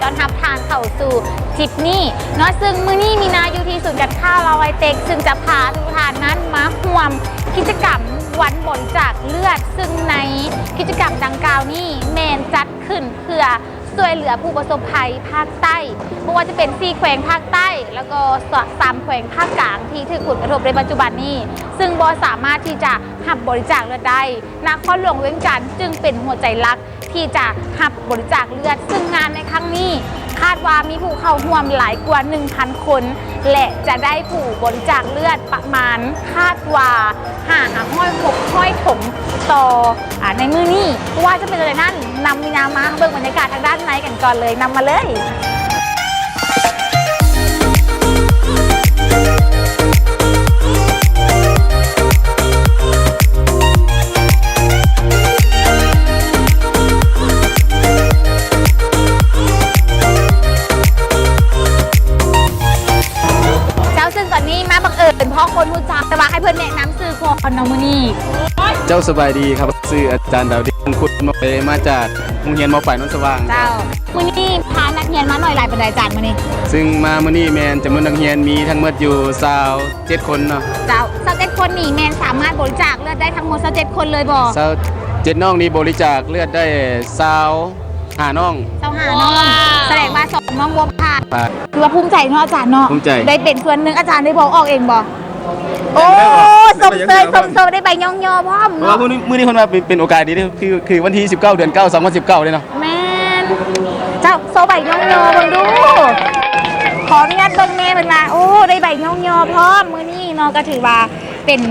ນຮັບທ່ານເຂົ້າສູ່ທຣິບນີ້ເນາະ. ຊຶ່ງມື້ນີ້ມີນາຢູ່ທີ່ສູນການຄ້າລາວໄອເຕັກ ຊຶ່ງຈະພາທຸກທ່ານນັ້ນມາຮ່ວມກິດຈະກຳວັນບໍລິຈາກເລືອດ, ຊຶ່ງໃນກິດຈະກຳດັ່ງກ່າວນີ້ແມ່ນຈັດຂຶ້ນເພື່ອຊ່ວຍເຫຼືອຜູ້ປະສົບໄພພາກໃຕ້, ບໍ່ວ່າຈະເປັນສີ່ແຂວງພາກໃຕ້ ແລ້ວກໍສາມແຂວງພາກກາງທີ່ຖືກຜົນກະທົບໃນປັດຈຸບັນນີ້, ຊຶ່ງບໍ່ສາມາດທີ່ຈະຮັບບໍລິຈາກເລືອດໄດ້. ນະຄອນຫຼວງວຽງຈັນຈຶ່ງເປັນຫົວໃຈຫຼັກ ທີ່ຈະຮັບບໍລິຈາກເລືອດ, ຊຶ່ງງານໃນຄັ້ງນີ້ຄາດວ່າມີຜູ້ເຂົ້າຮ່ວມຫຼາຍກວ່າໜຶ່ງພັນຄົນ ແລະ ຈະໄດ້ຜູ້ບໍລິຈາກເລືອດປະມານ ຄາດວ່າຫ້າຮ້ອຍຫົກຮ້ອຍຖົງຕໍ່ ອາ ໃນມື້ນີ້. ວ່າຈະເປັນຈັ່ງໃດນັ້ນ, ນຳມີນາມາເບິ່ງບັນຍາກາດທາງດ້ານໃນກັນກ່ອນເລີຍ, ນຳມາເລີຍ. ເຈົ້າ, ຊຶ່ງຕອນນີ້ມາບັງເອີນພໍ້ຄົນຮູ້ຈັກ, ແຕ່ວ່າໃຫ້ເພິ່ນແນະນຳຊື່ກ່ອນເນາະມື້ນີ້. ເຈົ້າ, ສະບາຍດີຄັບ, ຊື່ອາຈານດາວດິນ ຄຸນມະເປ ມາຈາກໂຮງຮຽນ ມ.ປາຍ ໂນນສະຫວ່າງ. ເຈົ້າ, ມື້ນີ້ພານັກຮຽນມາໜ້ອຍຫຼາຍປານໃດ, ອາຈານ, ມື້ນີ້? ຊຶ່ງມາມື້ນີ້ແມ່ນຈຳນວນນັກຮຽນມີທັງໝົດຢູ່ຊາວເຈັດຄົນເນາະ. ເຈົ້າ, ຊາວເຈັດຄົນນີ້ແມ່ນສາມາດບໍລິຈາກເລືອດໄດ້ທັງໝົດຊາວເຈັດຄົນເລີຍບໍ່? ຊາວເຈັດນ້ອງນີ້ບໍລິຈາກເລືອດໄດ້ຊາວຫ້ານ້ອງ. ຊາວຫ້ານ້ອງ. ສະແດງວ່າສອງນ້ອງບໍ່ຜ່ານ. ຜ່ານ. ຖືວ່າພູມໃຈເນາະອາຈານເນາະ. ພູມໃຈ. ໄດ້ເປັນສ່ວນໜຶ່ງ. ອາຈານໄດ້ບອກອອກເອງບໍ່? ໂອ້ ໄດ້ບອກ ຊົມເຊີຍ ໄດ້ໃບຍ້ອງຍໍ ຊົມເຊີຍໄດ້ໃບຍ້ອງຍໍພ້ອມເນາະ. ເພາະວ່າມື້ນີ້ ມື້ນີ້ເພິ່ນວ່າເປັນ ເປັນໂອກາດດີເດ້ ຄື ຄືວັນທີສິບເກົ້າ ເດືອນເກົ້າ ສອງພັນສິບເກົ້າເດ້ເນາະ. ແມ່ນ. ເຈົ້າ ໂຊໃບຍ້ອງຍໍເບິ່ງດູ. ຂໍອະນຸຍາດເບິ່ງແດ່ເພິ່ນວ່າ. ໂອ້ ໄດ້ໃບຍ້ອງຍໍພ້ອມ. ມື້ນີ້ເນາະ ກໍຖືວ່າເປັນ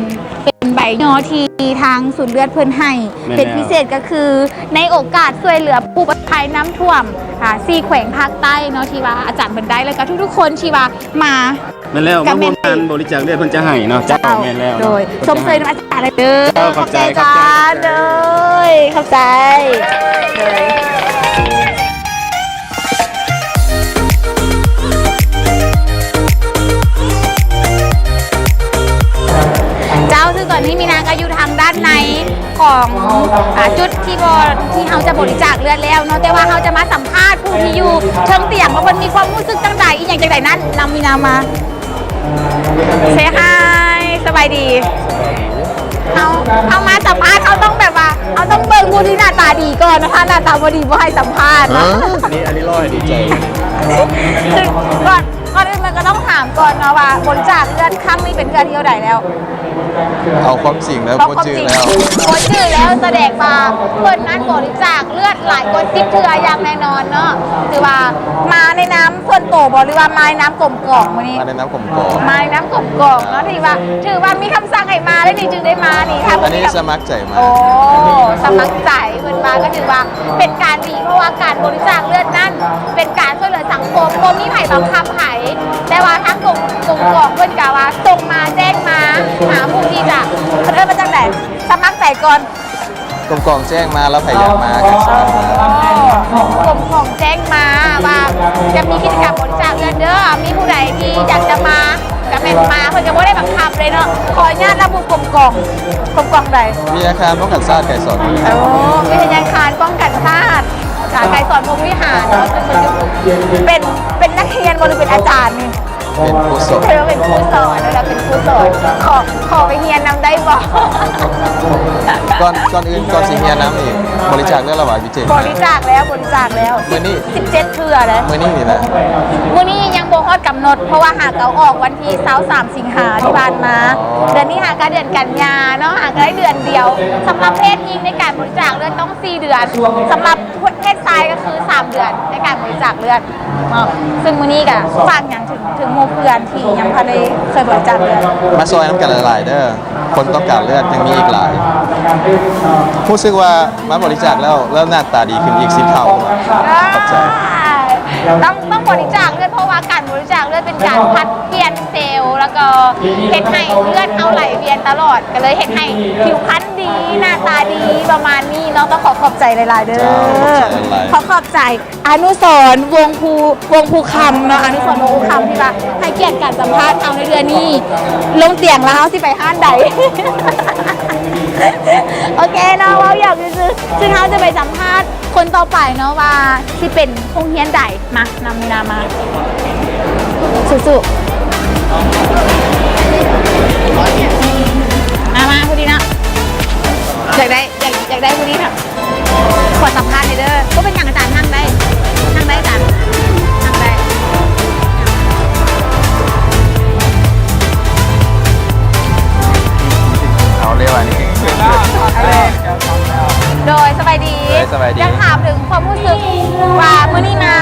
ເປັນໃບຍ້ອງຍໍທີ່ທາງສູນເລືອດເພິ່ນໃຫ້ ແມ່ນແລ້ວ. ເປັນພິເສດກໍຄືໃນໂອກາດຊ່ວຍເຫຼືອຜູ້ປະສົບໄພນ້ຳຖ້ວມ ອ່າ ສີ່ແຂວງພາກໃຕ້ເນາະ ທີ່ວ່າອາຈານເພິ່ນໄດ້ ແລ້ວກໍທຸກໆຄົນທີ່ວ່າມາ ແມ່ນແລ້ວ ມາຮ່ວມງານບໍລິຈາກເລືອດເພິ່ນຈະໃຫ້ເນາະ. ເຈົ້າ ເຈົ້າ ແມ່ນແລ້ວ ໂດຍ ເນາະ ຊົມເຊີຍນຳອາຈານເລີຍເດີ. ເຈົ້າ ຂອບໃຈ ຂອບໃຈ ຂອບໃຈ ເດີ ຂອບໃຈ ເດີ. ເຈົ້າ ຊຶ່ງຕອນນີ້ມີນາກໍຢູ່ທາງດ້ານໃນ ຂອງ ອ່າ ຈຸດທີ່ບໍ່ ທີ່ເຮົາຈະບໍລິຈາກເລືອດແລ້ວເນາະ, ແຕ່ວ່າເຮົາຈະມາສຳພາດຜູ້ທີ່ຢູ່ເທິງຕຽງວ່າເພິ່ນມີຄວາມຮູ້ສຶກຈັ່ງໃດ ອີ່ຫຍັງຈັ່ງໃດນັ້ນ. ນຳມີນາມາ Say hi ສະບາຍດີ. ເຮົາ ເຮົາມາສຳພາດ ເຮົາຕ້ອງແບບວ່າ ເຮົາຕ້ອງເບິ່ງຜູ້ທີ່ໜ້າຕາດີກ່ອນເນາະ, ຖ້າໜ້າຕາບໍ່ດີບໍ່ໃຫ້ສຳພາດເນາະ. ອັນນີ້ ອັນນີ້ລອຍດີໃຈ. ຄືກ່ອນ ກ່ອນອື່ນມັນກໍຕ້ອງຖາມກ່ອນເນາະວ່າ ບໍລິຈາກເລືອດຄັ້ງນີ້ເປັນເທື່ອທີເທົ່າໃດແລ້ວ? ເອົາຄວາມຈິງແລ້ວ ເອົາຄວາມຈິງ ບໍ່ຈື່ແລ້ວ ບໍ່ຈື່ແລ້ວ. ສະແດງວ່າເພິ່ນນັ້ນບໍລິຈາກເລືອດຫຼາຍກວ່າສິບເທື່ອຢ່າງແນ່ນອນເນາະ. ຖືວ່າມາໃນນາມສ່ວນໂຕບໍ່ ຫຼືວ່າມາໃນນາມກົມກອງມື້ນີ້? ມາໃນນາມກົມກອງ ມາໃນນາມກົມກອງເນາະ. ຖືວ່າ ຖືວ່າມີຄຳສັ່ງໃຫ້ມາແລ້ວນີ້ ຈຶ່ງໄດ້ມານີ້. ຖ້າບໍ່ມີ ອັນນີ້ສະໝັກໃຈມາ. ໂອ້ ສະໝັກໃຈ ເພິ່ນມາກໍຖືວ່າເປັນການດີ ເພາະວ່າການບໍລິຈາກເລືອດນັ້ນ ເປັນການຊ່ວຍເຫຼືອສັງຄົມ ບໍ່ມີໃຜບັງຄັບໃຜ, ແຕ່ວ່າທາງກົມ ກົມກອງເພິ່ນກະວ່າສົ່ງມາ ແຈ້ງມາຫາຜູ້ທີ່ຈະ ເພິ່ນເອີ້ນວ່າຈັ່ງໃດ? ສະໝັກໃຈກ່ອນ. ກົມກອງແຈ້ງມາ ແລ້ວໃຜຢາກມາກໍສະໝັກມາ. ອໍ ກົມກອງແຈ້ງມາວ່າຈະມີກິດຈະກຳບໍລິຈາກເລືອດເດີ, ມີຜູ້ໃດທີ່ຢາກຈະມາ ກະແມ່ນມາ, ເພິ່ນກະບໍ່ໄດ້ບັງຄັບເລີຍເນາະ. ຂໍອະນຸຍາດລະບຸກົມກອງ ກົມກອງໃດ? ວິທະຍາຄານປ້ອງກັນຊາດໄກສອນ. ໂອ້ ວິທະຍາຄານປ້ອງກັນຊາດ ອ່າ ໄກສອນພົມວິຫານເນາະ. ເປັນ ເປັນນັກຮຽນບໍ່ ຫຼືເປັນອາຈານນີ້? ເປັນຄູສອນ. ເປັນ ເປັນຄູສອນ ລະເປັນຄູສອນ. ຂໍ ຂໍໄປຮຽນນຳໄດ້ບໍ່? ກ່ອນ ກ່ອນອື່ນ ກ່ອນຊິຮຽນນຳນີ້ ບໍລິຈາກເລືອດລະຫວາຍ ເຈັດ ບໍລິຈາກແລ້ວ ບໍລິຈາກແລ້ວ. ມື້ນີ້ ສິບເຈັດເທື່ອແລ້ວ. ມື້ນີ້ນີ້ນະ? ມື້ນີ້ຍັງບໍ່ຮອດກຳນົດ ເພາະວ່າຫາກະອອກວັນທີຊາວສາມສິງຫາທີ່ຜ່ານມາ. ອໍ ເດືອນນີ້ຫາກະເດືອນກັນຍາເນາະ, ຫາກະໄດ້ເດືອນດຽວ. ສຳລັບເພດຍິງໃນການບໍລິຈາກເລືອດຕ້ອງສີ່ເດືອນ, ສຳລັບເພດຊາຍກໍຄືສາມເດືອນໃນການບໍລິຈາກເລືອດເນາະ. ຊຶ່ງມື້ນີ້ກະຝາກຫຍັງເຖິງ ເຖິງໝູ່ເພື່ອນທີ່ຍັງບໍ່ໄດ້ເຄີຍບໍລິຈາກເລືອດ? ມາຊ່ອຍນຳກັນຫຼາຍໆເດີ. ຄົນຕ້ອງການເລືອດຍັງມີອີກຫຼາຍ. ຮູ້ສຶກວ່າມາບໍລິຈາກແລ້ວ ແລ້ວໜ້າຕາດີຂຶ້ນອີກສິບເທົ່າ. ຂອບໃຈ. ຕ້ອງ ຕ້ອງບໍລິຈາກເລືອດ ເພາະວ່າການບໍລິຈາກເລືອດເປັນການຜັດປ່ຽນເຊວ ແລ້ວກໍເຮັດໃຫ້ເລືອດເຮົາໄຫຼວຽນຕະຫຼອດ ກໍເລີຍເຮັດໃຫ້ຜິວພັນດີ ໜ້າຕາດີ ປະມານນີ້ເນາະ. ຕ້ອງຂໍຂອບໃຈຫຼາຍໆເດີ. ເຈົ້າ ຂອບໃຈຫຼາຍໆ. ຂໍຂອບໃຈ ອະນຸສອນ ວົງພູ ວົງພູຄຳເນາະ, ອະນຸສອນ ວົງພູຄຳ ທີ່ວ່າໃຫ້ກຽດການສຳພາດເຮົາໃນເທື່ອນີ້. ລົງຕຽງແລ້ວເຮົາຊິໄປຮ້ານໃດ? ໂອເຄເນາະ, ເວົ້າຫຍອກຊື່ໆ. ຊຶ່ງເຮົາຈະໄປສຳພາດ ຄົນຕໍ່ໄປເນາະວ່າຊິເປັນໂຮງຮຽນໃດ. ມາ ນຳມີນາມາ ສູ້ໆ ມາ ມາຜູ້ນີ້ເນາະ ຢາກໄດ້ ຢາກ ຢາກໄດ້ຜູ້ນີ້ເນາະ. ຂໍສຳພາດໜ່ອຍເດີ. ບໍ່ເປັນຫຍັງອາຈານ ນັ່ງໄດ້ ນັ່ງໄດ້ອາຈານ ນັ່ງໄດ້. ເອົາເລີຍວ່ານີ້. ໂດຍ ສະບາຍດີ. ໂດຍ ສະບາຍດີ. ຢາກຖາມເຖິງຄວາມຮູ້ສຶກວ່າມື້ນີ້ມາ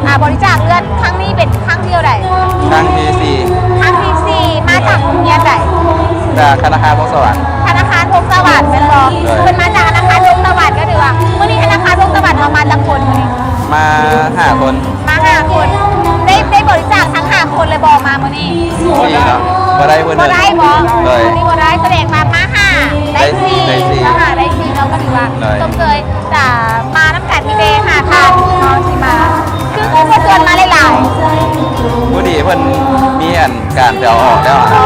ອ່າ ບໍລິຈາກເລືອດຄັ້ງນີ້ເປັນຄັ້ງທີເທົ່າໃດ? ຄັ້ງທີສີ່. ຄັ້ງທີສີ່ ມາຈາກໂຮງຮຽນໃດ? ຈາກທະນາຄານພົງສະຫວັນ. ທະນາຄານພົງສະຫວັນແມ່ນບໍ່? ໂດຍ. ເພິ່ນມາຈາກທະນາຄານພົງສະຫວັນ ກໍຖືວ່າມື້ນີ້ທະນາຄານພົງສະຫວັນເຮົາມາຈັກຄົນມື້ນີ້? ມາຫ້າຄົນ. ມາຫ້າຄົນ. ໄດ້ ໄດ້ບໍລິຈາກທັງຫ້າຄົນເລີຍບໍ່ມາມື້ນີ້? ບໍ່ໄດ້ເນາະ ບໍ່ໄດ້ຜູ້ໜຶ່ງ. ບໍ່ໄດ້ບໍ່? ໂດຍ. ມື້ນີ້ບໍ່ໄດ້ ສະແດງວ່າມາຫ້າ ໄດ້ສີ່ ໄດ້ສີ່ ມາຫ້າ ໄດ້ສີ່ເນາະ ກໍຖືວ່າ ໂດຍ ຊົມເຊີຍ ຈະມານຳກັນມີແຕ່ຫ້າທ່ານເນາະທີ່ມາ ຄື ຄືບໍ່ຊວນມາຫຼາຍໆ? ພໍດີເພິ່ນມີອັນການໄປເອົາອອກແລ້ວອະ. ອໍ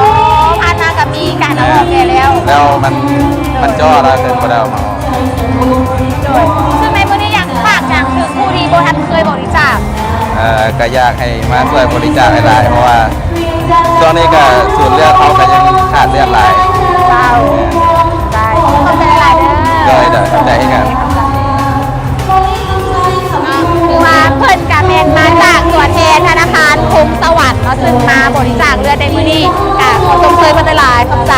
ຜ່ານມາກໍມີການເອົາອອກແດ່ແລ້ວ ແລ້ວມັນ ມັນຈໍ້ແລ້ວ ເພິ່ນບໍ່ໄດ້ເອົາມາອອກ. ໂດຍ. ຊຶ່ງໃນມື້ນີ້ຢາກຝາກຫຍັງເຖິງຜູ້ທີ່ບໍ່ທັນເຄີຍບໍລິຈາກ? ເອີ ກໍຢາກໃຫ້ມາຊ່ວຍບໍລິຈາກຫຼາຍໆ ເພາະວ່າຊ່ວງນີ້ກໍສູນເລືອດເຮົາກໍຍັງຂາດເລືອດຫຼາຍ. ເຈົ້າ ໄດ້ ຂອບໃຈຫຼາຍໆເດີ. ໂດຍ ໂດຍ ຂອບໃຈຄືກັນ. ຄືວ່າເພິ່ນກະແມ່ນມາຈາກຕົວແທນທະນາຄານພົງສະຫວັນເນາະ ຊຶ່ງມາບໍລິຈາກເລືອດໃນມື້ນີ້ ກະຂໍຊົມເຊີຍເພິ່ນຫຼາຍໆ ຂອບໃຈ.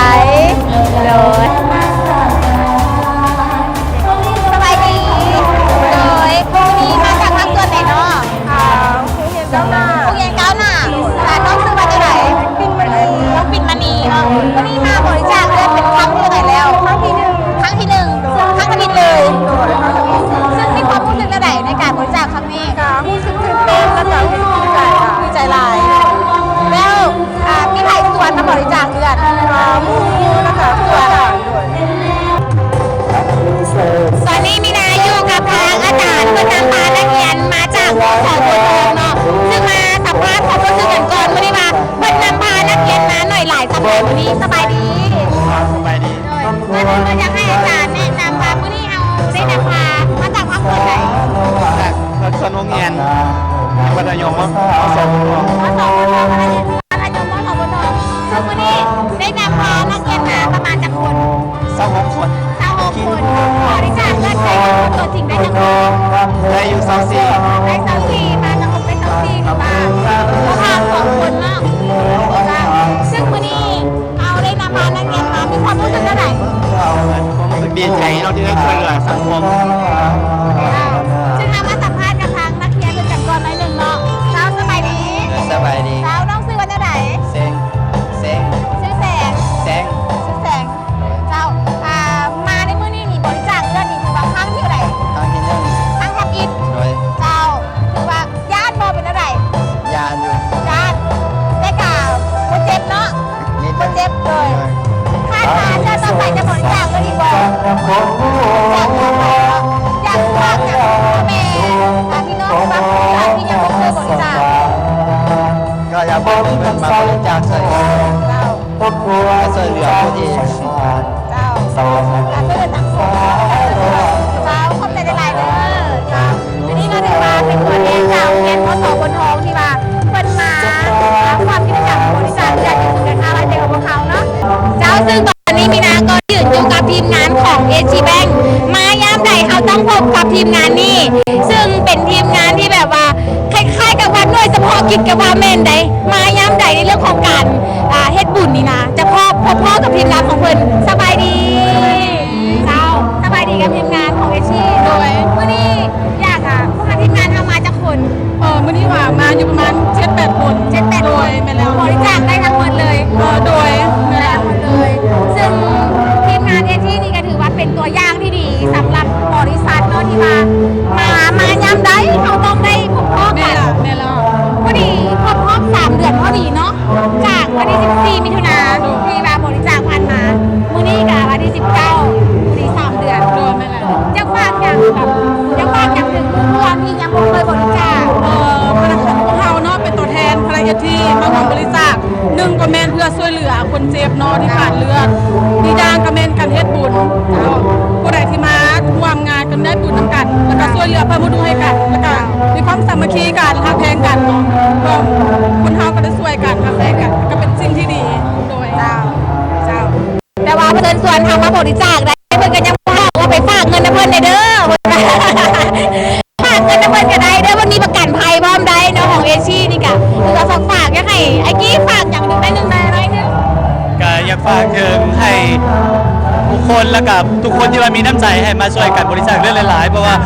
ໂດຍ ສະບາຍດີ. ໂດຍ ມື້ນີ້ມາຈາກພາກສ່ວນໃດເນາະ? ອ່າ ໂຮງຮຽນກ້າວໜ້າ. ໂຮງຮຽນກ້າວໜ້າ. ແລະ ນ້ອງຊື່ວ່າຈັ່ງໃດ? ປິນມະນີ. ນ້ອງປິນມະນີເນາະ. ມື້ນີ້ມາບໍລິຈາກເລືອດເປັນຄັ້ງທີເທົ່າໃດແລ້ວ? ຄັ້ງທີໜຶ່ງ. ຄັ້ງທີໜຶ່ງ ຄັ້ງທຳອິດເລີຍ. ໂດຍ. ຊຶ່ງມີຄວາມຮູ້ສຶກແນວໃດໃນການບໍລິຈາກຄັ້ງນີ້? ກໍຮູ້ສຶກຕື່ນເຕັ້ນ ແລ້ວກໍຮູ້ສຶກດີໃຈຫຼາຍ. ດີໃຈຫຼາຍ. ແລ້ວ ອ່າ ມີໃຜຊວນມາບໍລິຈາກເລືອດ? ອ່າ ໝູ່ ແລ້ວກໍເພື່ອນ. ຕອນນີ້ມີນາຢູ່ກັບທາງອາຈານ ເພິ່ນນຳພານັກຮຽນມາຈາກ ມສ ໂພນທອງເນາະ ຊຶ່ງມາສຳພາດຄວາມຮູ້ສຶກກັນກ່ອນ ມື້ນີ້ວ່າເພິ່ນນຳພານັກຮຽນມາໜ້ອຍຫຼາຍສ່ຳໃດມື້ນີ້. ສະບາຍດີ. ສະບາຍດີ. ໂດຍ ກ່ອນອື່ນກໍຢາກໃຫ້ອາຈານແນະນຳວ່າມື້ນີ້ເຮົາໄດ້ນຳພາມາຈາກພາກສ່ວນໃດ? ຈາກພາກສ່ວນໂຮງຮຽນມັດທະຍົມ ມສ ໂພນທອງ. ມສ ໂພນທອງ ມັດທະຍົມ ມສ ໂພນທອງ. ຄືມື້ນີ້ໄດ້ນຳພານັກຮຽນມາປະມານຈັກຄົນ? ຊາວຫົກຄົນ. ຊາວຫົກຄົນ. ບໍລິຈາກເລືອດໃສ່ກັບຄົນຕົວຈິງໄດ້ຈັກຄົນ? ໄດ້ຢູ່ຊາວສີ່. ໄດ້ຊາວສີ່ ມາກັບຄົນເປັນຊາວສີ່ ຖືວ່າເຮົາຂອບຄຸນເນາະ. ເຈົ້າ ຊຶ່ງມື້ນີ້ເຮົາໄດ້ນຳພານັກຮຽນມາ ມີຄວາມຮູ້ສຶກແນວໃດ? ຄວາມຮູ້ສຶກດີໃຈເນາະ ທີ່ໄດ້ຊ່ວຍເຫຼືອສັງຄົມ. ເຈົ້າ ຊຶ່ງເຮົາມາສຳພາດກັບທາງນັກຮຽນເພິ່ນກັນກ່ອນໜ້ອຍໜຶ່ງເນາະ. ເຈົ້າ ສະບາຍດີ. ສະບາຍດີ. ເຈົ້າ ນ້ອງຊື່ວ່າແນວໃດ? ເຊງ. ເຊງ. ຊື່ແສງ. ແສງ. ຊື່ແສງ. ເຈົ້າ ອ່າ ມາໃນມື້ນີ້ນີ້ ບໍລິຈາກເລືອດນີ້ ຖືວ່າຄັ້ງທີເທົ່າໃດ? ຄັ້ງທີໜຶ່ງ. ຄັ້ງທຳອິດ. ໂດຍ. ເຈົ້າ ຖືວ່າຢ້ານບໍ່ ເປັນແນວໃດ? ຢ້ານຢູ່. ຢ້ານ ແຕ່ກະບໍ່ເຈັບເນາະ? ບໍ່ເຈັບ. ໂດຍ. ຄາດວ່າເທື່ອຕໍ່ໄປຈະບໍລິຈາກເລືອດອີກບໍ່? ຢາກ ຢາກຝາກຫຍັງເຖິງພໍ່ແມ່ ອ່າ ພີ່ນ້ອງທີ່ວ່າຜູ້ທີ່ຍັງບໍ່ເຄີຍບໍລິຈາກ? ກໍຢາກຝາກເພິ່ນມາບໍລິຈາກຊ່ວຍ ເຈົ້າ. ຊ່ວຍເຫຼືອຜູ້ທີ່ ເຈົ້າ ອ່າ ຊ່ວຍເຫຼືອສັງຄົມ. ເຈົ້າ ຂອບໃຈຫຼາຍໆເດີ. ເຈົ້າ ອັນນີ້ກໍຖືວ່າເປັນຕົວແທນຈາກໂຮງຮຽນ ມສ ໂພນທອງ ທີ່ວ່າເພິ່ນມາຮ່ວມກິດຈະກຳບໍລິຈາກເລືອດຢູ່ສູນການຄ້າລາຍແດງຂອງພວກເຮົາເນາະ. ເຈົ້າ ຊຶ່ງຕອນນີ້ມີນາກໍຢືນຢູ່ກັບທີມງານຂອງ ເອສຊີ Bank ມາຍາມໃດເຮົາຕ້ອງພົບກັບທີມງານນີ້ ຊຶ່ງເປັນທີມງານທີ່ແບບວ່າ ຄ້າຍໆກັບວ່າໜ່ວຍສະເພາະກິດກໍວ່າແມ່ນໃດ. ມາຍາມໃດໃນເລື່ອງຂອງການ ອ່າ ເຮັດບຸນນີ້ນະ ຈະພໍ້ ພົບພໍ້ກັບທີມງານຂອງເພິ່ນ. ສະບາຍດີ. ເຈົ້າ ສະບາຍດີກັບທີມງານຂອງເອຊີ. ໂດຍ. ມື້ນີ້ຢາກ ອ່າ ພວກທີມງານເຮົາມາຈັກຄົນ? ເອີ ມື້ນີ້ຫວາມາຢູ່ປະມານເຈັດແປດຄົນ. ເຈັດແປດຄົນ. ໂດຍ ແມ່ນແລ້ວ. ບໍລິຈາກໄດ້ທັງໝົດເລີຍ. ເອີ ໂດຍ ແມ່ນແລ້ວ. ໄດ້ທັງໝົດເລີຍ. ຊຶ່ງທີມງານເອຊີນີ້ກໍຖືວ່າເປັນຕົວຢ່າງທີ່ດີສຳລັບບໍລິສັດເນາະ ທີ່ວ່າມາ ມາຍາມໃດເຮົາຕ້ອງໄດ້ພົບພໍ້ກັນ. ແມ່ນແລ້ວ ແມ່ນແລ້ວ. ພໍດີຄົບຮອບສາມເດືອນພໍດີເນາະ ຈາກວັນທີສິບສີ່ ມິຖຸນາ ທີ່ວ່າບໍລິຈາກຜ່ານມາ ມື້ນີ້ກໍວັນທີສິບເກົ້າ ພໍດີສາມເດືອນ. ໂດຍ ແມ່ນແລ້ວ. ຢາກຝາກຫຍັງ ແບບ ຢາກຝາກຫຍັງເຖິງຜູ້ທີ່ຍັງບໍ່ເຄີຍບໍລິຈາກ? ເອີ ພະນັກງານຂອງເຮົາເນາະ ເປັນຕົວແທນພະນັກງານເອທີ ມາຮ່ວມບໍລິຈາກ ໜຶ່ງກໍແມ່ນເພື່ອຊ່ວຍເຫຼືອຄົນເຈັບເນາະ ທີ່ຂາດເລືອດ ອີກຢ່າງກໍແມ່ນການເຮັດບຸນ. ເຈົ້າ. ຜູ້ໃດທີ່ມາຮ່ວມງານກໍໄດ້ບຸນນຳກັນ ແລ້ວກໍຊ່ວຍເຫຼືອເພີ່ມບຸນໃຫ້ກັນ ແລ້ວກໍມີຄວາມສາມັກຄີກັນ ຮັກແພງກັນເນາະ ກໍຄົນເຮົາກໍໄດ້ຊ່ວຍກັນ ຮັກແພງກັນ ກໍເປັນສິ່ງທີ່ດີ ໂດຍ ເຈົ້າ ເຈົ້າ ແຕ່ວ່າເພິ່ນເຊີນຊວນເຮົາມາບໍລິຈາກໄດ້ ເພິ່ນກໍຍັງບອກວ່າໄປຝາກເງິນນຳເພິ່ນແດ່ເດີ ເພິ່ນວ່າ ຝາກເງິນນຳເພິ່ນກໍໄດ້ເດີ ເພິ່ນມີປະກັນໄພພ້ອມໄດ໋ເນາະ ຂອງເອຊີນີ້ກະ ເພິ່ນກໍຝາກ ຢາກໃຫ້ອ້າຍກີ້ຝາກຫຍັງໜຶ່ງໄດ້ໜຶ່ງໄດ້ໜ້ອຍໜຶ່ງ ກະຢາກຝາກເຖິງໃຫ້ທຸກຄົນ ແລ້ວກະທຸກຄົນທີ່ວ່າມີນ້ຳໃຈໃຫ້ມາຊ່ວຍກັນບໍລິຈາກເລືອດຫຼາຍໆ ເພາະວ່າ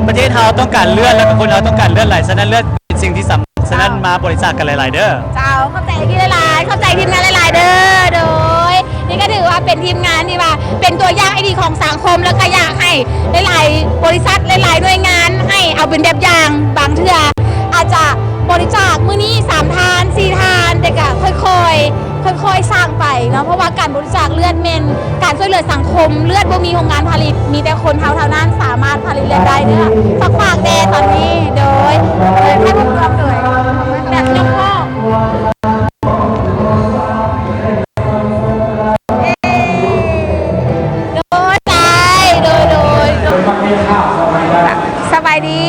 ປະເທດເຮົາຕ້ອງການເລືອດ ແລ້ວກໍຄົນເຮົາຕ້ອງການເລືອດຫຼາຍ ສະນັ້ນເລືອດເປັນສິ່ງທີ່ສຳ ສະນັ້ນມາບໍລິຈາກກັນຫຼາຍໆເດີ. ເຈົ້າ ຂອບໃຈອີກທີຫຼາຍໆ ຂອບໃຈທີມງານຫຼາຍໆເດີ ໂດຍ ນີ້ກໍຖືວ່າເປັນທີມງານທີ່ວ່າເປັນຕົວຢ່າງທີ່ດີຂອງສັງຄົມ ແລ້ວກໍຢາກໃຫ້ຫຼາຍໆບໍລິສັດ ຫຼາຍໆໜ່ວຍງານໃຫ້ເອົາເປັນແບບຢ່າງ ບາງເທື່ອອາດຈະບໍລິຈາກມື້ນີ້ສາມທ່ານ ສີ່ທ່ານ ແຕ່ກໍຄ່ອຍໆ ຄ່ອຍໆສ້າງໄປເນາະ ເພາະວ່າການບໍລິຈາກເລືອດແມ່ນການຊ່ວຍເຫຼືອສັງຄົມ ເລືອດບໍ່ມີໂຮງງານຜະລິດ ມີແຕ່ຄົນເຮົາເທົ່ານັ້ນສາມາດຜະລິດເລືອດໄດ້ເດີ ຝາກໆແດ່ຕອນນີ້ ໂດຍ ໂດຍ ທ່ານຜູ້ຊົມ ໂດຍ ແບບຍົກໂລກ ໂດຍ ໂດຍ ໂດຍ ໂດຍ ສະບາຍດີ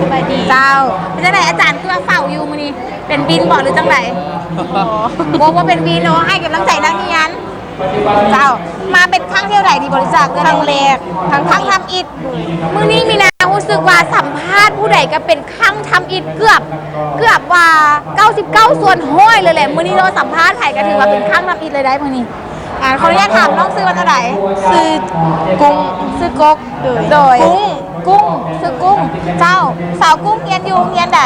ສະບາຍດີ ເຈົ້າ ເປັນຈັ່ງໃດອາຈານ ຄືວ່າເຝົ້າຢູ່ມື້ນີ້ ເປັນວິນບໍ່ ຫຼືຈັ່ງໃດ? ບໍ່ ບໍ່ເປັນວິນເນາະ ໃຫ້ກຳລັງໃຈນັກຮຽນ ເຈົ້າ ມາເປັນຄັ້ງທີເທົ່າໃດນີ້ ບໍລິຈາກເລືອດ? ຄັ້ງແລກ ຄັ້ງ ຄັ້ງທຳອິດ ມື້ນີ້ມີນາຮູ້ສຶກວ່າສຳພາດຜູ້ໃດກໍເປັນຄັ້ງທຳອິດ ເກືອບ ເກືອບວ່າເກົ້າສິບເກົ້າສ່ວນຮ້ອຍເລີຍແຫຼະ ມື້ນີ້ເນາະ ສຳພາດໃຜກໍຖືວ່າເປັນຄັ້ງທຳອິດເລີຍໄດ໋ມື້ນີ້. ອ່າ ຂໍອະນຸຍາດຖາມ ນ້ອງຊື່ວ່າແນວໃດ? ຊື່ກຸ້ງ ຊື່ກົກ ໂດຍ ກຸ້ງ ກຸ້ງ ຊື່ກຸ້ງ ເຈົ້າ ສາວກຸ້ງຮຽນຢູ່ໂຮງຮຽນໃດ?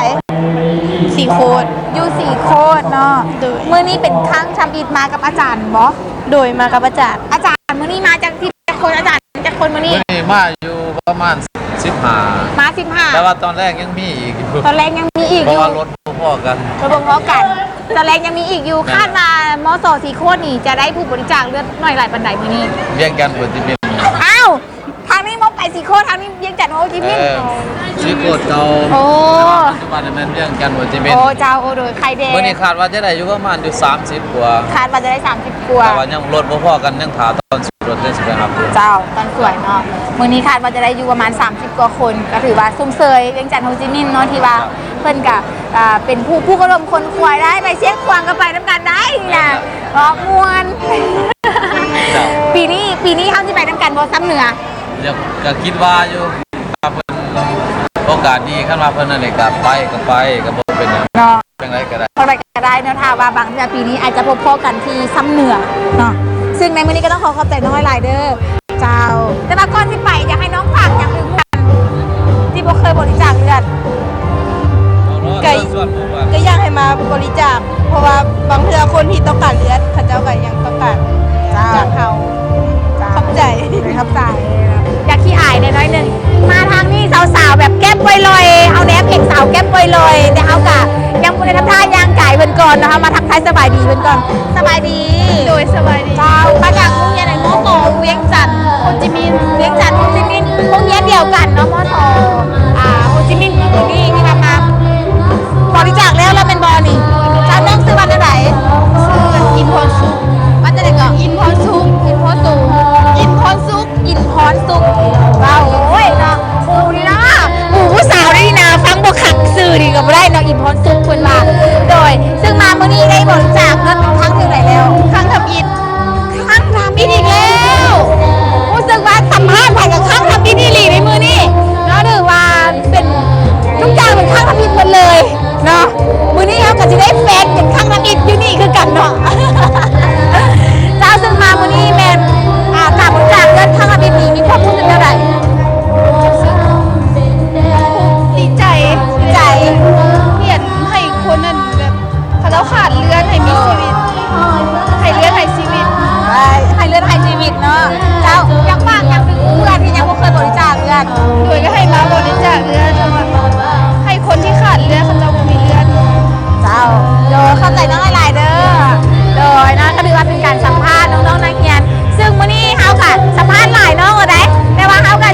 ສີໂຄດ ຢູ່ສີໂຄດເນາະ ໂດຍ ມື້ນີ້ເປັນຄັ້ງທຳອິດ ມາກັບອາຈານບໍ່? ໂດຍ ມາກັບອາຈານ ອາຈານ ມື້ນີ້ມາຈັກທີມ ຈັກຄົນ ອາຈານ ຈັກຄົນມື້ນີ້? ມື້ນີ້ມາຢູ່ປະມານສິບຫ້າ ມາສິບຫ້າ ແຕ່ວ່າຕອນແລງຍັງມີອີກຢູ່ ຕອນແລງຍັງມີອີກຢູ່ ເພາະວ່າລົດບໍ່ພໍກັນ ລົດບໍ່ພໍກັນ ຕອນແລງຍັງມີອີກຢູ່ ແມ່ນ ຄາດວ່າ ມສ ສີໂຄດນີ້ຈະໄດ້ຜູ້ບໍລິຈາກເລືອດໜ້ອຍຫຼາຍປານໃດມື້ນີ້? ວຽງຈັນ ໂຮຈິມິນ ອ້າວ ທາງນີ້ມອງໄປສີໂຄດ ທາງນີ້ວຽງຈັນ ໂຮຈິມິນ ເອີ ສີໂຄດເກົ່າ ໂອ້ ປັດຈຸບັນແມ່ນວຽງຈັນ ໂຮຈິມິນ ໂອ້ ເຈົ້າ ໂອ້ ໂດຍ ໄຂ່ແດງ ມື້ນີ້ຄາດວ່າຈະໄດ້ຢູ່ປະມານຢູ່ສາມສິບກວ່າ ຄາດວ່າຈະໄດ້ສາມສິບກວ່າ ແຕ່ວ່າຍັງລົດບໍ່ພໍກັນ ຍັງຖ້າຕອນ ລົດເລີຍຊິໄປຮັບຢູ່ ເຈົ້າ ຕອນສວຍເນາະ ມື້ນີ້ຄາດວ່າຈະໄດ້ຢູ່ປະມານສາມສິບກວ່າຄົນ ກໍຖືວ່າຊົມເຊີຍວຽງຈັນ ໂຮຈິມິນເນາະ ທີ່ວ່າເພິ່ນກໍ ອ່າ ເປັນຜູ້ປຸກລະດົມຂົນຂວາຍໄດ້ ໄປຊຽງຂວາງກໍໄປນຳກັນໄດ້ນະ ເນາະ ມ່ວນ ເຈົ້າ ປີນີ້ ປີນີ້ເຮົາຊິໄປນຳກັນບໍ່ ຊຳເໜືອ? ກໍຄິດວ່າຢູ່ ຖ້າເພິ່ນໂອກາດດີ ຄັນວ່າເພິ່ນອັນນີ້ກໍໄປ ກໍໄປ ກໍບໍ່ເປັນຫຍັງເນາະ. ຈັ່ງໃດກໍໄດ້ ຈັ່ງໃດກໍໄດ້ເນາະ ຖ້າວ່າບາງເທື່ອປີນີ້ອາດຈະພົບພໍ້ກັນທີ່ຊຳເໜືອເນາະ ຊຶ່ງໃນມື້ນີ້ກໍຕ້ອງຂໍຂອບໃຈນ້ອງຫຼາຍໆເດີ ເຈົ້າ ແຕ່ວ່າກ່ອນຊິໄປ ຢາກໃຫ້ນ້ອງຝາກຫຍັງເຖິງຜູ້ທີ່ບໍ່ເຄີຍບໍລິຈາກເລືອດ? ກໍ ກໍຢາກໃຫ້ມາບໍລິຈາກ ເພາະວ່າບາງເທື່ອຄົນທີ່ຕ້ອງການເລືອດ ເຂົາເຈົ້າກໍຍັງຕ້ອງການຈາກເຮົາ ເຈົ້າ ຂອບໃຈ ຂອບໃຈ ຢ່າຂີ້ອາຍແດ່ໜ້ອຍໜຶ່ງ ມາທາງນີ້ສາວໆ ແບບແກ້ມລອຍໆ ເຮົາແນມເຫັນສາວແກ້ມລອຍໆ ແຕ່ເຮົາກະຍັງບໍ່ໄດ້ທຳທ່າຍ່າງກາຍເພິ່ນກ່ອນເນາະ ເຮົາມາທັກທາຍສະບາຍດີເພິ່ນກ່ອນ ສະບາຍດີ ໂດຍ ສະບາຍດີ ເຈົ້າ ມາຈາກໂຮງຮຽນໃດ? ມໍສ ວຽງຈັນ ໂຮຈິມິນ ວຽງຈັນ ໂຮຈິມິນ ໂຮງຮຽນດຽວກັນເນາະ ມໍສ ອ່າ ໂຮຈິມິນ ຄືມື້ນີ້ທີ່ວ່າມາບໍລິຈາກແລ້ວ ແລ້ວແມ່ນບໍ່ນີ້? ເຈົ້າ ນ້ອງຊື່ວ່າແນວໃດ? ຊື່ອິນພອນສຸກ ວ່າຈັ່ງໃດກໍ? ອິນພອນສຸກ ອິນພອນສຸກ ອິນພອນສຸກ ອິນພອນສຸກ ວ້າວ ໂອ້ຍເນາະ ອູນີ້ນະ ອູຜູ້ສາວນີ້ນະ ຟັງບໍ່ຄັກຊື່ນີ້ກໍບໍ່ໄດ້ເນາະ ອິນພອນສຸກເພິ່ນວ່າ ໂດຍ ຊຶ່ງມາມື້ນີ້ໄດ້ບໍລິຈາກເລືອດເປັນຄັ້ງທີເທົ່າໃດແລ້ວ? ຄັ້ງທຳອິດ ຄັ້ງທຳອິດອີກແລ້ວ ຮູ້ສຶກວ່າສຳພາດໃຜກໍຄັ້ງທຳອິດອີ່ຫຼີໃນມື້ນີ້ເນາະ ຖືວ່າເປັນ ທຸກຢ່າງເປັນຄັ້ງທຳອິດໝົດເລີຍເນາະ ມື້ນີ້ເຮົາກໍຊິໄດ້ແຟນເປັນຄັ້ງທຳອິດຢູ່ນີ້ຄືກັນເນາະ ເຈົ້າ ຊຶ່ງມາມື້ນີ້ແມ່ນ ອ່າ ການບໍລິຈາກເລືອດຄັ້ງທຳອິດນີ້ ມີຄວາມຮູ້ສຶກແນວໃດ? ຮູ້ສຶກດີໃຈ ດີໃຈ ເຫັນໃຫ້ຄົນນັ້ນແບບ ເຂົາເຈົ້າຂາດເລືອດໃຫ້ມີຊີວິດ ໃຫ້ເລືອດໃຫ້ຊີວິດ ໃຫ້ເລືອດໃຫ້ຊີວິດເນາະ ເຈົ້າ ຢາກຝາກຫຍັງເຖິງເພື່ອນທີ່ຍັງບໍ່ເຄີຍບໍລິຈາກເລືອດ? ໂດຍ ກໍໃຫ້ມາບໍລິຈາກເລືອດ ເພາະວ່າໃຫ້ຄົນທີ່ຂາດເລືອດ ເຂົາເຈົ້າບໍ່ມີເລືອດ ເຈົ້າ ໂດຍ ຂອບໃຈນ້ອງຫຼາຍໆເດີ ໂດຍ ເນາະ ກໍຖືວ່າເປັນການສຳພາດນ້ອງໆນັກຮຽນ ຊຶ່ງມື້ນີ້ເຮົາກໍສຳພາດຫຼາຍນ້ອງແລ້ວໃດ ແຕ່ວ່າເຮົາກໍ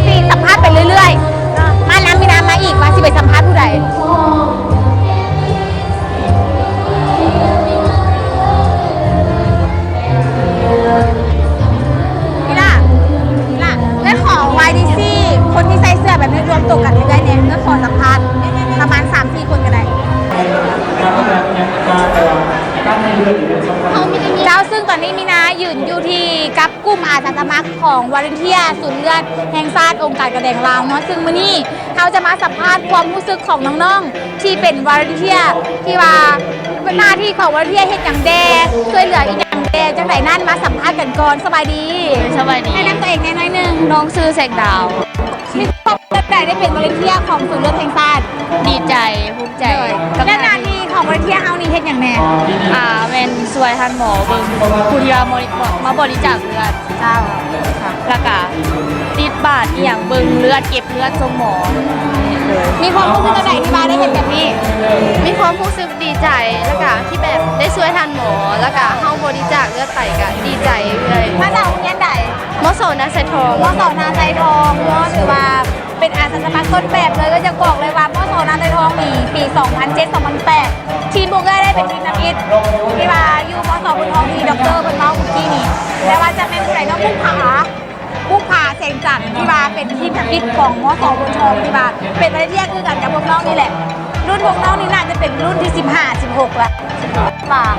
ນີ້ມີນາຢືນຢູ່ທີ່ກັບກຸ່ມອາສາສະໝັກຂອງວອລັນເທຍສູນເລືອດແຫ່ງຊາດອົງການກາແດງລາວເນາະ, ຊຶ່ງມື້ນີ້ເຮົາຈະມາສຳພາດຄວາມຮູ້ສຶກຂອງນ້ອງໆທີ່ເປັນວອລັນເທຍ ທີ່ວ່າໜ້າທີ່ຂອງວອລັນເທຍເຮັດຫຍັງແດ່ ຊ່ວຍເຫຼືອອີ່ຫຍັງແດ່ ຈັ່ງໃດນັ້ນມາສຳພາດກັນກ່ອນ. ສະບາຍດີ. ສະບາຍດີ. ແນະນຳຕົວເອງແດ່ໜ້ອຍໜຶ່ງ. ນ້ອງຊື່ແສງດາວ. ມີຄວາມຮູ້ສຶກແບບໃດໄດ້ເປັນວອລັນເທຍຂອງສູນເລືອດແຫ່ງຊາດ? ດີໃຈ ພູມໃຈ. ໂດຍ ກັບໜ້າທີ່ຂອງວອລັນເທຍເຮົານີ້ເຮັດຫຍັງແດ່? ອ່າ ແມ່ນຊ່ວຍທ່ານໝໍເບິ່ງຜູ້ທີ່ວ່າມາ ມາບໍລິຈາກເລືອດ. ເຈົ້າ. ແລ້ວກະຕິດບາດອີ່ຫຍັງ ເບິ່ງເລືອດ ເກັບເລືອດ ສົ່ງໝໍ. ໂດຍ. ມີຄວາມຮູ້ສຶກແນວໃດທີ່ວ່າໄດ້ເຮັດແບບນີ້? ມີຄວາມຮູ້ສຶກດີໃຈ ແລ້ວກະທີ່ແບບໄດ້ຊ່ວຍທ່ານໝໍ ແລ້ວກະເຮົາບໍລິຈາກເລືອດໄປ ກະດີໃຈເອື້ອຍ. ມາຈາກໂຮງຮຽນໃດ? ມສ ນາໄຊທອງ. ມສ ນາໄຊທອງເນາະ ຖືວ່າ ເປັນອາສາສະໝັກຕົ້ນແບບເລີຍ. ກໍຢາກບອກເລີຍວ່າ ມສ ນາໄຊທອງນີ້ ປີສອງພັນເຈັດ ສອງພັນແປດ ທີມພວກເອື້ອຍໄດ້ເປັນທີມທຳອິດ ທີ່ວ່າຢູ່ ມສ ໂພນທອງ ທີ່ດັອກເຕີເພິ່ນເວົ້າມື້ກີ້ນີ້ ແຕ່ວ່າຈະແມ່ນຜູ້ໃດເນາະ ບຸບຜາ ບຸບຜາແສງຈັນ ທີ່ວ່າເປັນທີມທຳອິດຂອງ ມສ ໂພນທອງ ທີ່ວ່າເປັນວອລັນເທຍຄືກັນກັບພວກນ້ອງນີ້ແຫຼະ. ລຸ້ນພວກນ້ອງນີ້ໜ້າຈະເປັນລຸ້ນທີສິບຫ້າ ສິບຫົກລະ ປາຍ.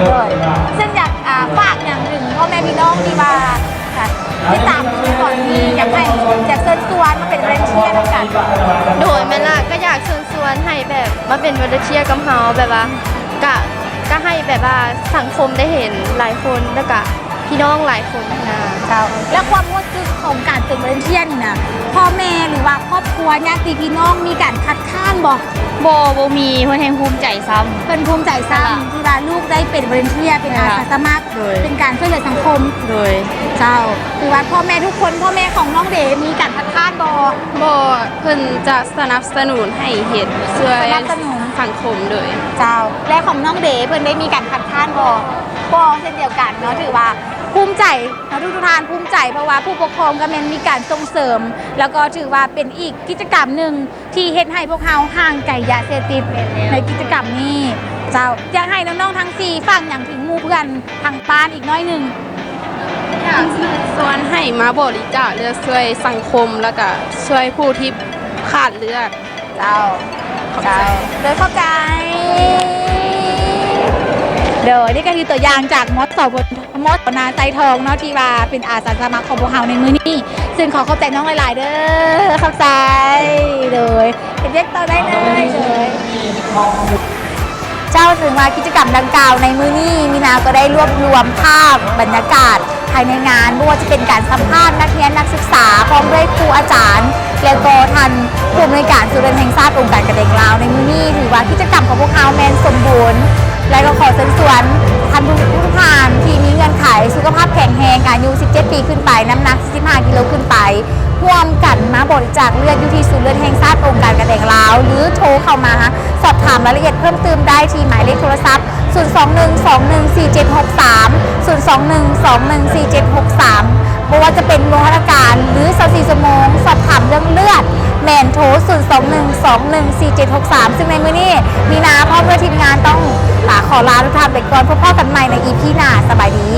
ໂດຍ. ເຊິ່ງຢາກ ອ່າ ຝາກຫຍັງເຖິງພໍ່ແມ່ພີ່ນ້ອງທີ່ວ່າ ອ່າ ຕິດຕາມຢູ່ໃນຕອນນີ້ ຢາກໃຫ້ ຢາກເຊີນຊວນມາເປັນວອລັນເທຍນຳກັນ? ໂດຍ ແມ່ນລະ ກໍຢາກເຊີນຊວນໃຫ້ແບບມາເປັນວອລັນເທຍກັບເຮົາ ແບບວ່າ ກະ ກະໃຫ້ແບບວ່າສັງຄົມໄດ້ເຫັນຫຼາຍຄົນ ແລ້ວກະ ພີ່ນ້ອງຫຼາຍຄົນນະ. ເຈົ້າ. ແລ້ວຄວາມຮູ້ສຶກຂອງການເປັນວອລັນເທຍນີ້ນະ ພໍ່ແມ່ ຫຼືວ່າຄອບຄົວ ຍາດຕິພີ່ນ້ອງ ມີການຄັດຄ້ານບໍ່? ບໍ່ ບໍ່ມີ. ເພິ່ນແຮ່ງພູມໃຈຊ້ຳ. ເພິ່ນພູມໃຈຊ້ຳ ທີ່ວ່າລູກໄດ້ເປັນວອລັນເທຍ ເປັນອາສາສະໝັກ ໂດຍ ເປັນການຊ່ວຍເຫຼືອສັງຄົມ. ໂດຍ. ເຈົ້າ. ຖືວ່າພໍ່ແມ່ທຸກຄົນ ພໍ່ແມ່ຂອງນ້ອງເດ ມີການຄັດຄ້ານບໍ່? ບໍ່. ເພິ່ນຈະສະໜັບສະໜູນໃຫ້ເຮັດ ຊ່ວຍ ສະໜັບສະໜູນສັງຄົມ. ໂດຍ. ເຈົ້າ. ແລະ ຂອງນ້ອງເດ ເພິ່ນໄດ້ມີການຄັດຄ້ານບໍ່? ບໍ່ເຊັ່ນດຽວກັນເນາະ. ຖືວ່າ ພູມໃຈເນາະ ທຸກໆທ່ານພູມໃຈ ເພາະວ່າຜູ້ປົກຄອງກໍແມ່ນມີການສົ່ງເສີມ ແລ້ວກໍຖືວ່າເປັນອີກກິດຈະກຳໜຶ່ງທີ່ເຮັດໃຫ້ພວກເຮົາຫ່າງໄກຢາເສບຕິດ ແມ່ນແລ້ວ ໃນກິດຈະກຳນີ້. ເຈົ້າ. ຢາກໃຫ້ນ້ອງໆທັງສີ່ຝາກຫຍັງເຖິງໝູ່ເພື່ອນທາງບ້ານອີກໜ້ອຍໜຶ່ງ? ຢາກເຊີນຊວນໃຫ້ມາບໍລິຈາກເລືອດຊ່ວຍສັງຄົມ ແລ້ວກະຊ່ວຍຜູ້ທີ່ຂາດເລືອດ. ເຈົ້າ. ຂອບໃຈ. ເຈົ້າ. ໂດຍ ຂອບໃຈ. ໂດຍ ນີ້ກໍຄືຕົວຢ່າງຈາກ ມສ ມສ ນາໄຊທອງເນາະ ທີ່ວ່າເປັນອາສາສະໝັກຂອງພວກເຮົາໃນມື້ນີ້ ຊຶ່ງຂໍຂອບໃຈນ້ອງຫຼາຍໆເດີ. ຂອບໃຈ. ໂດຍ ເຮັດວຽກຕໍ່ໄດ້ເລີຍ. ໂດຍ. ເຈົ້າ ເຖິງວ່າກິດຈະກຳດັ່ງກ່າວໃນມື້ນີ້ ມີນາກໍໄດ້ລວບລວມພາບບັນຍາກາດ ພາຍໃນງານ ບໍ່ວ່າຈະເປັນການສຳພາດນັກຮຽນນັກສຶກສາ ພ້ອມດ້ວຍຄູອາຈານ ແລະກໍທ່ານຜູ້ອຳນວຍການສູນເລືອດແຫ່ງຊາດອົງການກາແດງລາວ. ໃນມື້ນີ້ຖືວ່າກິດຈະກຳຂອງພວກເຮົາແມ່ນສົມບູນ ແລະກໍຂໍເຊີນຊວນທ່ານຜູ້ ຜູ້ຜ່ານທີ່ມີເງື່ອນໄຂສຸຂະພາບແຂງແຮງ ອາຍຸສິບເຈັດປີຂຶ້ນໄປ ນ້ຳໜັກສີ່ສິບຫ້າກິໂລຂຶ້ນໄປ ຮ່ວມກັນມາບໍລິຈາກເລືອດຢູ່ທີ່ສູນເລືອດແຫ່ງຊາດອົງການກາແດງລາວ ຫຼືໂທເຂົ້າມາສອບຖາມລາຍລະອຽດເພີ່ມຕື່ມໄດ້ທີ່ໝາຍເລກໂທລະສັບ ສູນສອງໜຶ່ງສອງໜຶ່ງສີ່ເຈັດຫົກສາມ ສູນສອງໜຶ່ງສອງໜຶ່ງສີ່ເຈັດຫົກສາມ ບໍ່ວ່າຈະເປັນໂມງຮັດການ ຫຼືຊາວສີ່ຊົ່ວໂມງ ສອບຖາມເລື່ອງເລືອດ ແມ່ນໂທ ສູນສອງໜຶ່ງສອງໜຶ່ງສີ່ເຈັດຫົກສາມ ຊຶ່ງໃນມື້ນີ້ ມີນາພ້ອມດ້ວຍທີມງານຕ້ອງ ອາ ຂໍລາທຸກທ່ານໄປກ່ອນ. ພົບພໍ້ກັນໃໝ່ໃນອີພີໜ້າ. ສະບາຍດີ.